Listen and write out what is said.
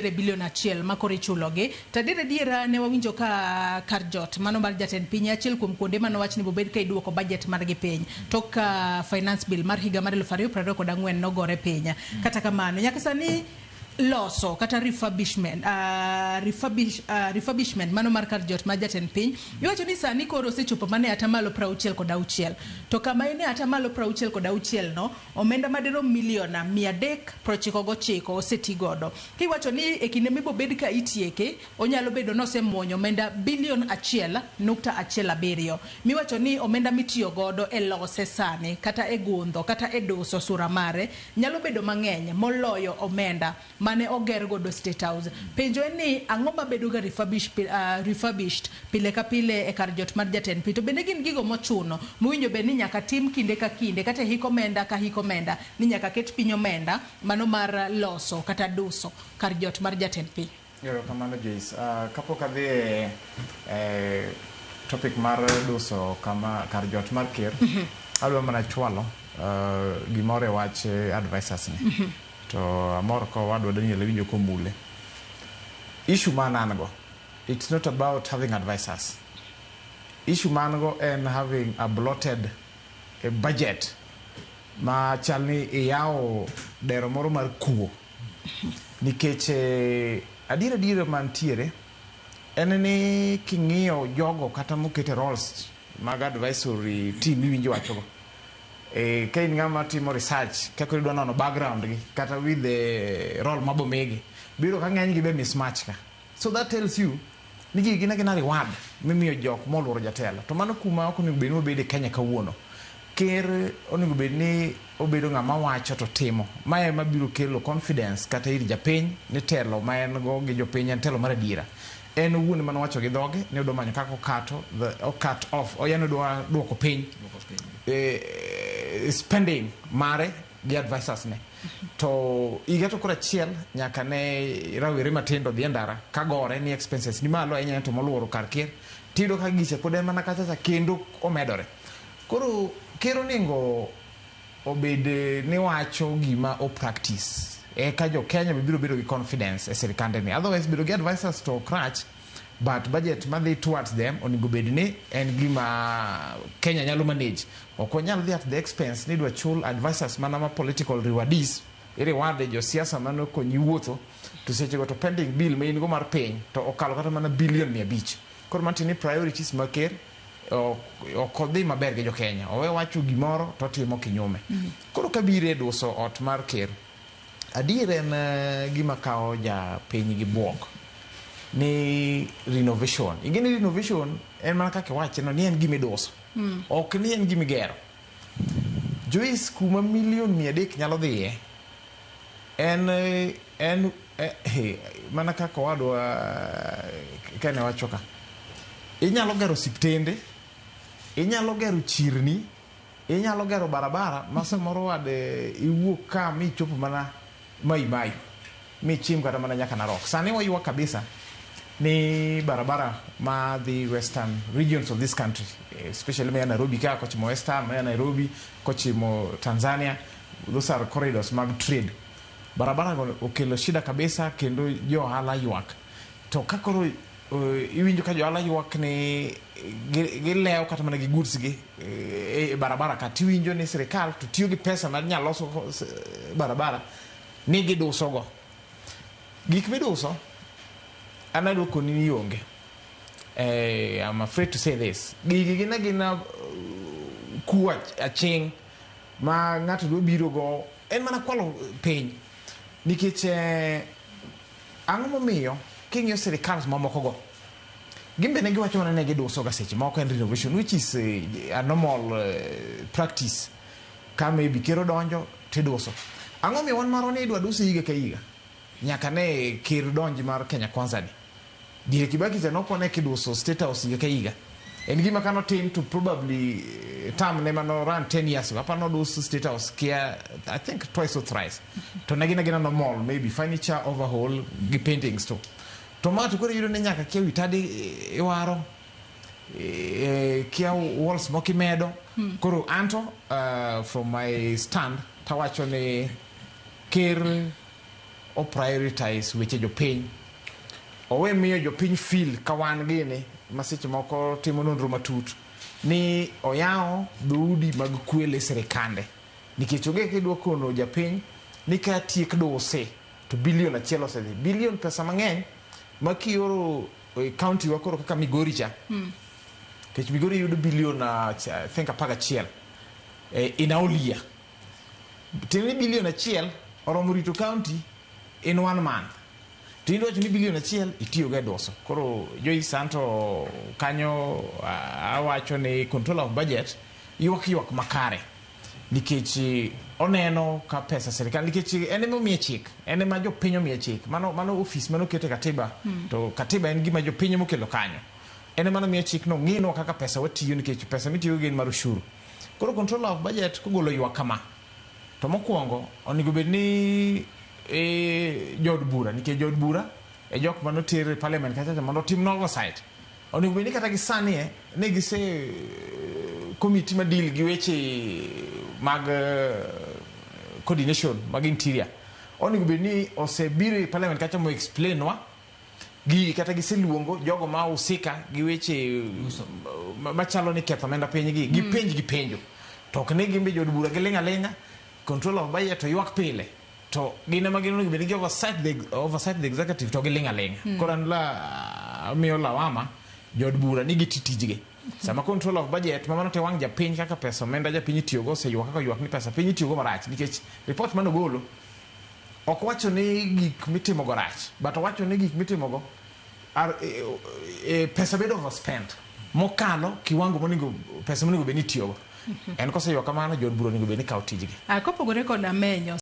Bilion 1 ma koro ichulogi. To adier adiera ne wawinjo ka kar jot mano mar jatend piny achiel kuom kuonde mane owach ni bobed ka iduoko budget margi piny tok ka finance bill mar higa mar 2024 nogore piny. Kata kamano nyaka sani loso kata refurbishment mano mar kar jot mar jatend piny iwacho ni sani koro osechopo mana e atamalo 66, to kama en e atamalo 66 no, omenda madirom milion 399 osetigodo. Kiwacho ni e kinde mibobed ka itieke, onyalo bedo nosemuonyo omenda bilion 1.17. Miwacho ni omenda mitiyo godo e lose sani, kata e gundho, kata e duso sura mare, nyalo bedo mang'eny moloyo omenda mane oger godo State House. Penjo en ni ang'o mabedo ga refurbished pile ka pile e kar jot mar jatend piny? To bende gin gigo mochuno mowinjo bed ni nyaka tim kinde ka kinde, kata e hik omenda ka hik omenda, ni nyaka ket piny omenda mano mar loso kata duso kar jot mar jatend piny? Erokamano, Joyce. Kapok adhi e topic mar duso kama kar jot mar ker, adwa mana chwalo gimoro e wach advisors ni. To amor ka owadwa Daniel awinjo komule. Issue ma an go, it's not about having advisors. Issue ma an go en having a bloated a budget ma chal ni iyawo dero moro mar kuo. Nikech adier adier mantiere en ni king'iyo jogo kata mokete roles mag advisory team miwinjo wachogo, ka in ng'ama timo research kaka idwa nono background gi kata with the role mabomigi, biro ka ng'eny gi be mismatch ka. So that tells you ni gigi gin agina reward mimiyo jok moluoro jatelo. To mano kuma ok onego bed ni wabede Kenya kawuono. Ker onego bed ni obedo ng'ama wacho to timo. Mae ema biro kelo confidence kata ir japiny ni telo ma en go gi jopiny en telo mar adiera. En owuon ema nowacho gi dhoge ni odwa manyo kaka okato o cut off, yani odwa duoko piny spending mare gi advisors ne. To higa to koro achiel nyaka ne rawere matindo dhi e ndara ka gore ni expenses ni malo ahinya to moluoro kar ker, tiyudo ka gicha pod en mana kacha cha kendo omedore. Koro ker onego obed ni wacho gima o practice eka jo Kenya be biro bedo gi confidence e sirikande ni. Otherwise bedo gi advisors to ok rach, but budget madhi towards them onego bed ni en gima Kenya nyalo manage. Ok wanyal dhi at the expense ni idwa chul advisors mana ma political rewardees, i reward josiasa mane okonyi wuotho, to sechego to pending bill ma in go mar piny to okalo kata mana bilion 500. Koro mantie ni priorities mag ker ok odhi maber gi jo Kenya. Owe wacho gimoro to otimo kinyume. Koro kabiro e duso ot mar ker, adier en gima kawo japiny gi buok ni renovation. Ing'e ni renovation en mana kaka iwache no ni en gima iduso. Ok ni en gima igero. Joyce, kuma milion 300 nyalo dhiye en mana kaka owadwa kane wacho ka. Inyalo gero osiptende, inyalo gero chirni, inyalo gero barabara ma samoro wade iwuok ka michopo mana Mai Mahiu, michim kata mana nyaka Narok. Sani waywak kabisa ni barabara ma dhi western regions of this country, especially maya Nairobi ka kochimo western, maya Nairobi kochimo Tanzania, those are corridors mag trade. Barabara go okelo shida kabisa kendo jo ohala ywak. To ka koro iwinjo ka jo ohala ywak ni gilewo kata mana gi goods gi e barabara ka, tiwinjo ni sirikal to tiyo gi pesa mar nyalo loso barabara ni giduso go. Gik miduso an adwa koni ni onge. I'm afraid to say this. Gigi gin agina kuo aching' ma ng'ato dwa biro go en mana kwalo piny. Nikech ang'o momiyo king'iyo sirikal mamoko go, gin be ne giwacho mana ne giduso ga seche moko en renovation, which is a normal practice. Ka maybe ker odonjo tiduso. Ang'o miyo wan marwa ni idwa dus higa ka higa? Nyaka ne ker donji mar Kenya Kwanza ni. Diere Kibaki cha nokone kiduso State House higa ka higa. En gima kanotim to probably term ne mano run 10 years ago. Aparo nodus State House kia, I think, twice or thrice. To ne gin agina normal, maybe furniture overhaul gi paintings to. To ma to koro iyudo ni nyaka kia wi tadi iwaro, kia walls moko imedo. Koro anto from my stand tawacho ni ker o prioritize weche jopiny, owe miyo jopiny feel ka wan gini ma seche moko timo nonro matut ni oyawo dhoudi mag kwele e sirikande, nikech onge kidwa kono japiny ni ka tiek duse to bilion achiel osedhi. Bilion pesa mang'eny ma kioro e county wa koro kaka Migori cha, nikech Migori yudo bilion I think 11 in a whole year. Tiende ni bilion achiel oromo rito county in one month. To in iwacho ni bilion achiel itiyogo e duso. Koro Joyce, anto kanyo awacho ni controller of budget ywak ywak makare, nikech oneno ka pesa sirikal, nikech en ema omiye chik, en ema jopiny omiye chik, mano ofis manoket e katiba, to katiba en gima jopiny emokelo kanyo, en ema nomiye chik no ng'inwa kaka pesa watiyo, nikech pesa mitiyogo gin mar ushuru. Koro controller of budget kogolo ywak kama, to mokwongo onego bed ni jood bura, nikech jood bura e jok manoter e parliament kacha mondo otim oversight, onego bed ni kata gi sani ne gise committee ma deal gi weche mag coordination mag interior, onego bed ni osebiro e parliament kacha mo explain nwa gi kata giseluongo jogo ma husika gi weche machalo ni ketho omenda piny gi gipenj gi penjo, to ok ni gin be jood bura giling' aling'a. Controller of budget to ywak pile, to gin ema gin onego bed ni gi oversight the executive, to giling' aling'a. Koro an la miyo lawama jood bura ni giti tijgi sama controller of budget ma mano te wang' japiny kaka pesa omenda japiny itiyogo oseywak kaka ywak ni pesa piny itiyogo marach, nikech report manogolo ok wacho ni gik mitimogo rach, but owacho ni gik mitimogo are pesa bedo overspent mokalo kiwango monego pesa monego bed ni itiyogo. En koseywak kamano, jood bura onego bed ni kawo tijgi. Kopogore kod amenyo.